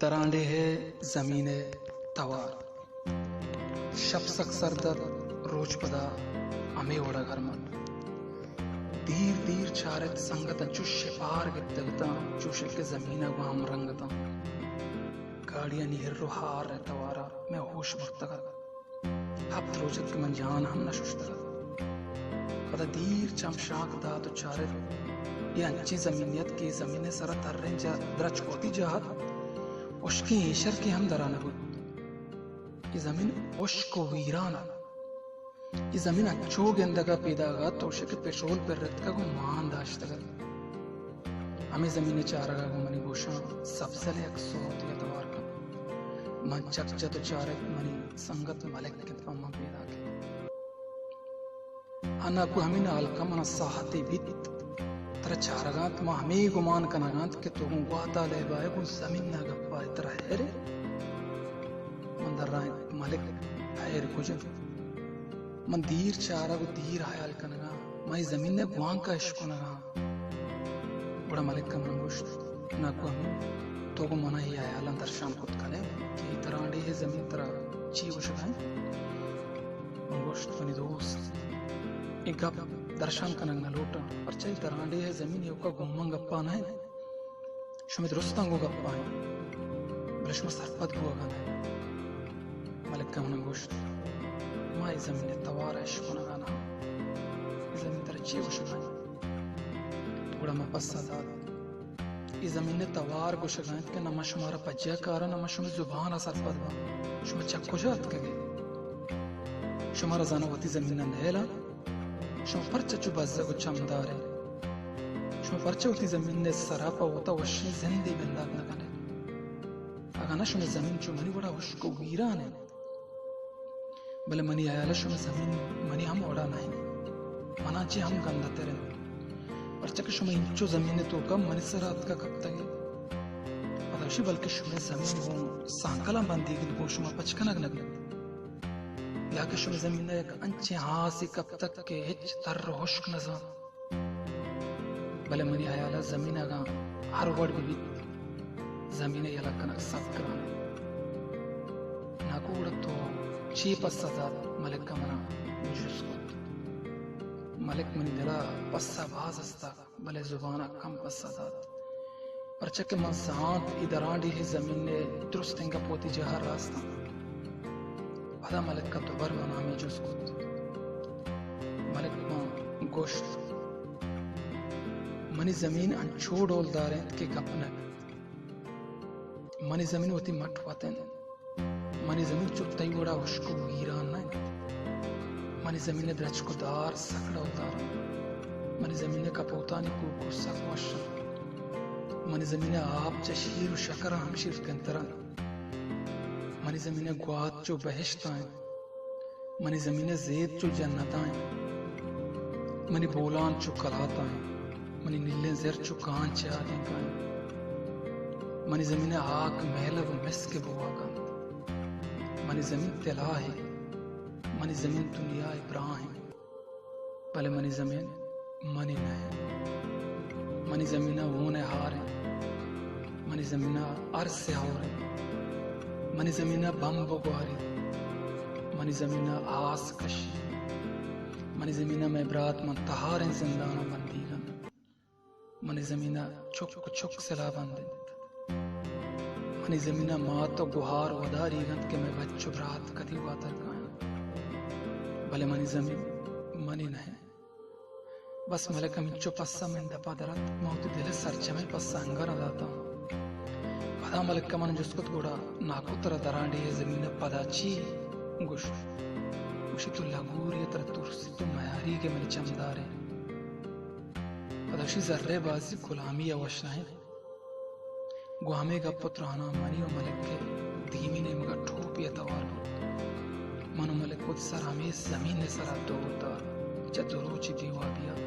درانڈیہ ءِ زمین ءِ توار۔ شپ سک سرد ات، روچ پدا ہمے وڑ ءَ گرم ات۔ دیر دیر چارت، سنگت انچو شپار گپتگ اتاں، چوشکہ زمین ءَ گوں ہمرنگ اتاں۔ گاڑیانی ہر ءُ ہار ءِ توار ءَ مئے ہوش برتگ ات۔ ہپت روچ ات کہ من جان ہم نہ ششتگ ات۔ پدا دیر چم شانک دات ءُ چارت، اے انچیں زمینے ات کہ اے زمین ءِ سرا تریں جا-، درچک وتی جاہ ات، ہشکیں ایشرکے ہم درا نہ بوت۔ اے زمین ہشک ءُ ویران ات۔ اے زمین انچو گندگ ءَ پیداگ ات، توشکہ پٹرول پر اتکگ ءُ مان داشتگ ات۔ ہمے زمین ءِ چارگ ءَ گوں منی گوشاں سبزل ءِ یک سوتے ءَ توار کپت۔ من چک جت ءُ چارت، منی سنگت ملک ات، پہ من پیداک ات۔ اناگو ہمے نالکاں منا ساہتے بیت، ترا چارگ ءَ انت، ما ہمے گمان کنگ ءَ انت کہ تو گوں گوات ءَ لیب ءَ ئے، گوں زمین ءَ گپ ءَ ئے، ترا ہیر ءَ؟ من درائینت، ملک، ہیر کج انت؟ من دیر چارگ ءُ دیر ہیال کنگ ءَ آں، من اے زمین ءِ گوانک ءَ اشکنگ ءَ آں۔ گڑا ملک ءَ من گوشت، ناکو ہمے، تو گوں منا اے ہیالاں درشان کت کن ئے کہ اے درانڈیہ ءِ زمین ترا چی گوشگ ءَ انت؟ من گوشت، منی دوست، اے گپ درشان کنگ نہ لوٹاں، پرچا اے درانڈیہ ءِ زمین ایوک ءَ گوں من گپ ءَ نہ انت۔ شمئے درستاں گوں گپ ءَ انت، بلے شما سرپد بوگ ءَ نہ ات۔ ملک ءَ من ءَ گوشت، ما اے زمین ءِ توار ءَ اشکنگ ءَ نہ آں۔ اے زمین ترا چے گوشگ ءَ انت؟ گڑا من پسہ دات، اے زمین ءِ توار گوشگ ءَ انت کہ نہ من شمارا پجیا کاراں، نہ من شمئے زبان ءَ سرپد باں۔ شما چہ کجا اتکگ ئے؟ شمارا زاناں وتی زمین ءَ نئیلاں؟ شما پرچا چو بزگ ءُ چمدار ئے؟ شما پرچا وتی زمین ءِ سرا پہ وتا وشیں زندے بندات نہ کن ئے؟ اگاں نہ شمئے زمین چو منی وڑا ہشک ءُ ویران انت۔ بلے منی ہیال ءَ شمئے زمین منی ہم وڑا نہ انت۔ منا چہ ہم گندہ تر انت۔ پرچا کہ شما انچو زمین ءِ توکا منی سرا اتکا کپتگ ئے۔ پدا گوشی بلکہ شمئے زمین گوں سانکلاں بندیگ انت، گوں شما پچ کنگ نہ بیت۔ یا کہ شمئے زمین ءَ یک انچیں ہاسے کپتگ کہ ہچ تر ءُ ہشک نہ زانت۔ بلے منی ہیال ءَ زمین اگاں ہر وڑ بہ بیت، زمین ءِ یلہ کنگ سک گران انت۔ ناکو گڑا تو چے پسہ دات؟ ملک ءَ منا جست کت۔ ملک منی دل ءَ پسہ باز است ات۔ بلے زبان ءَ کم پسہ دات، پرچا کہ من زانت اے درانڈیہ ءِ زمین ءِ درستیں گپ وتی جاہ ءَ راست انت۔ پدا ملک ءَ دوبر منا ہمے جست کت۔ ملک ءَ من گوشت، منی زمین انچو ڈولدار انت کہ گپ نہ بیت۔ منی زمین وتی مٹ وت انت۔ منی زمین چو تئی وڑا ہشک ءُ ویران نہ انت۔ منی زمین ءِ درچک ءُ دار سک ڈولدار انت۔ منی زمین ءِ کپوتانی کوکو سک وش انت۔ منی زمین ءِ آپ چہ شیر ءُ شکر ءَ ہم شیرکنتر انت۔ منی زمین ءِ گوات چو بہشت ءَ انت۔ منی زمین ءِ زید چو جنت ءَ انت۔ منی بولان چو کلات ءَ انت۔ منی نیلیں زر چو کانچ ءِ آدینک ءَ انت۔ منی زمین ءِ ہاک مہلب ءُ مسک ءِ بوہگ ءَ انت۔ منی زمین تلاہ انت۔ منی زمین دنیا ءِ براہ انت۔ بلے منی زمین منی نہ انت۔ منی زمین ءَ ہون ءِ ہار انت۔ منی زمین ءَ ارس ءِ ہور انت۔ منی زمین ءَ بمب ءُ گواری انت۔ منی زمین ءَ آس کشی انت۔ منی زمین ءَ مئے برات من تہاریں زندان ءَ بندیگ انت۔ منی زمین ءَ چک ءُ چک سلاہ بند انت۔ منی زمین ءَ مات ءُ گہار وداریگ انت کہ مئے بچ ءُ برات کدی واتر کاینت۔ بلے منی زمین منی نہ انت۔ بس ملک ءَ ہمینچو پسہ منی دپ ءَ در ات، من وتی دل ءِ سرجمیں پسہ انگہ نہ داتاں۔ پدا ملک ءَ من جست کت، گڑا ناکو ترا درانڈیہ ءِ زمین ءَ پدا چی گوشت؟ گوشی تو لگوری ءَ ترا ترسی، تو میاری کہ منی چمدار ئے۔ پدا گوشی زر ءِ بازی گلامی ءَ وش نہ انت۔ گوں ہمے گپ ءُ تراناں منی ءُ ملک ءِ دیمی نیمگ ءَ ٹوپے ءَ توار بوت۔ من ءُ ملک وتی سر ہمے زمین ءِ سرا دور دات۔ چہ دو روچی بے وابی ءَ